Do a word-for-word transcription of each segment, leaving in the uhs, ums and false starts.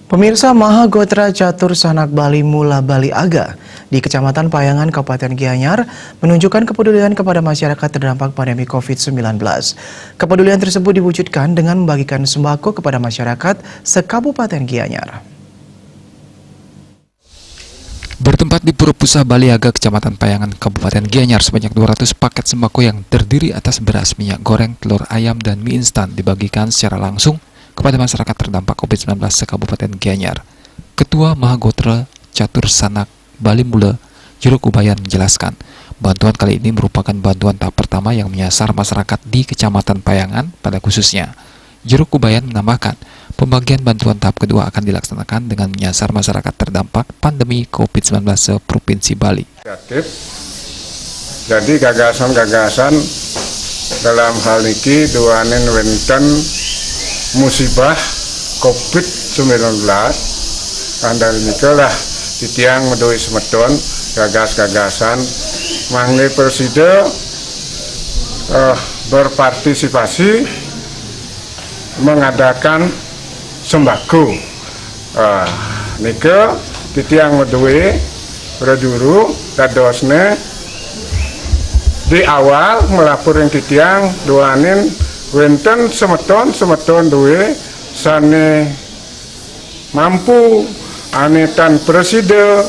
Pemirsa, Maha Gotra Catur Sanak Bali Mula Bali Aga di Kecamatan Payangan, Kabupaten Gianyar, menunjukkan kepedulian kepada masyarakat terdampak pandemi covid sembilan belas. Kepedulian tersebut diwujudkan dengan membagikan sembako kepada masyarakat se-Kabupaten Gianyar. Bertempat di Pura Pusah Bali Aga, Kecamatan Payangan, Kabupaten Gianyar, sebanyak dua ratus paket sembako yang terdiri atas beras, minyak goreng, telur ayam, dan mie instan dibagikan secara langsung kepada masyarakat terdampak covid sembilan belas se-Kabupaten Gianyar. Ketua Mahagotra Catur Sanak Bali Mula, Jero Kubayan, menjelaskan, bantuan kali ini merupakan bantuan tahap pertama yang menyasar masyarakat di Kecamatan Payangan pada khususnya. Jero Kubayan menambahkan, pembagian bantuan tahap kedua akan dilaksanakan dengan menyasar masyarakat terdampak pandemi covid sembilan belas se-Provinsi Bali. Kreatif. Jadi gagasan-gagasan dalam hal niki duaning wenten musibah covid sembilan belas. Andal nikalah titiang madué semeton gagas-gagasan mangda prasida, eh, berpartisipasi mengadakan sembako. Ah, nika titiang madué prajuru dadosné di awal melapor ring titiang duaning wenten semeton-semeton dué sané mampu, ané tan prasida.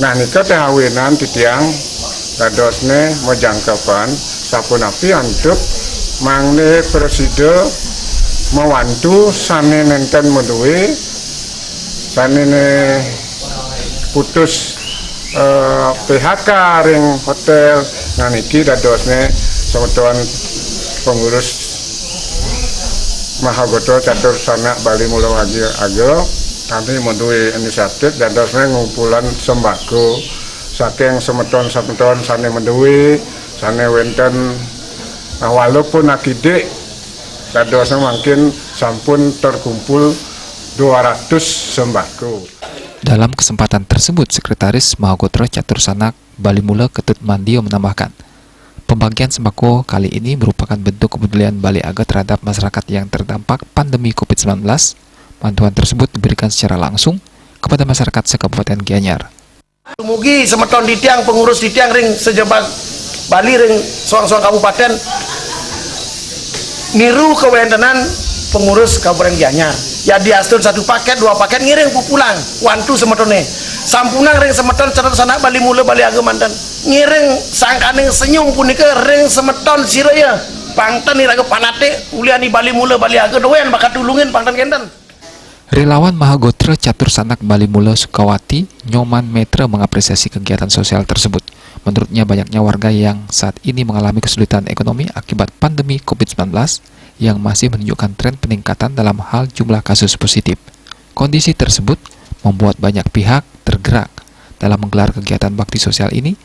Nah, nika té awinan titiang dadosné majangkepan sapunapi antuk mangda prasida mawantu sané nénten madué, sané né putus, eh, P H K ring hotél. Nah, niki dadosné semeton pengurus Mahagotra Catur Sanak Bali Mula Bali Aga, kami madué inisiatif dadosné ngumpulan sembako saking semeton-semeton sané madué, sané wenten, nah, walaupun akidik, dadosné mangkin sampun terkumpul dua ratus sembako. Dalam kesempatan tersebut, Sekretaris Mahagotra Catur Sanak Bali Mula, Ketut Mandio, menambahkan, pembagian sembako kali ini merupakan bentuk kepedulian Bali Aga terhadap masyarakat yang terdampak pandemi covid sembilan belas. Bantuan tersebut diberikan secara langsung kepada masyarakat se-Kabupaten Gianyar. Dumugi semeton titiang, pengurus titiang ring sajebag Bali ring soang-soang kabupaten niru kawéntenan pengurus Kabupaten Gianyar. Yadiastun satu paket, dua paket, ngiring pupulang, wantu semetoné. Sampunang ring semeton Catur Sanak Bali Mula Bali Aga manten. Ngiring sangkaning senyum punika ring semeton sira ya. Pang ten iraga panatik, ulian i Bali Mula Bali Aga dogén bakal tulungin, pang ten kénten. Relawan Mahagotra Catur Sanak Bali Mula, Sukawati Nyoman Metra, mengapresiasi kegiatan sosial tersebut. Menurutnya, banyaknya warga yang saat ini mengalami kesulitan ekonomi akibat pandemi covid sembilan belas yang masih menunjukkan tren peningkatan dalam hal jumlah kasus positif. Kondisi tersebut membuat banyak pihak tergerak dalam menggelar kegiatan bakti sosial ini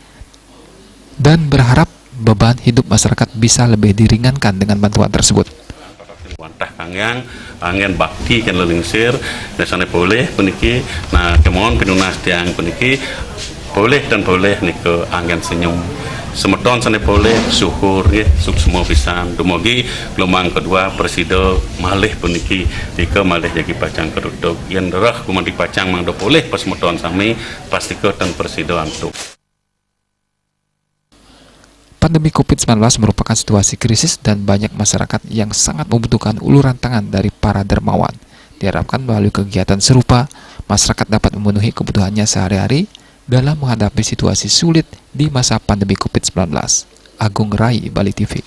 dan berharap beban hidup masyarakat bisa lebih diringankan dengan bantuan tersebut. Wantah kanggéang, anggén bakti kén lelingsir, né sané polih puniki, nah, kemon pinunas tiang puniki, polih tan polih nika anggén senyum. Semeton sané polih, syukur nggih, suksma pisan. Dumugi gelombang kedua prasida malih puniki, nika malih jagi pacang katutup. Yén rereh gumanti pacang mangda polih pasemeton sami, pastika tan prasida antuk. Pandemi covid sembilan belas merupakan situasi krisis dan banyak masyarakat yang sangat membutuhkan uluran tangan dari para dermawan. Diharapkan melalui kegiatan serupa, masyarakat dapat memenuhi kebutuhannya sehari-hari dalam menghadapi situasi sulit di masa pandemi covid sembilan belas. Agung Rai, Bali T V.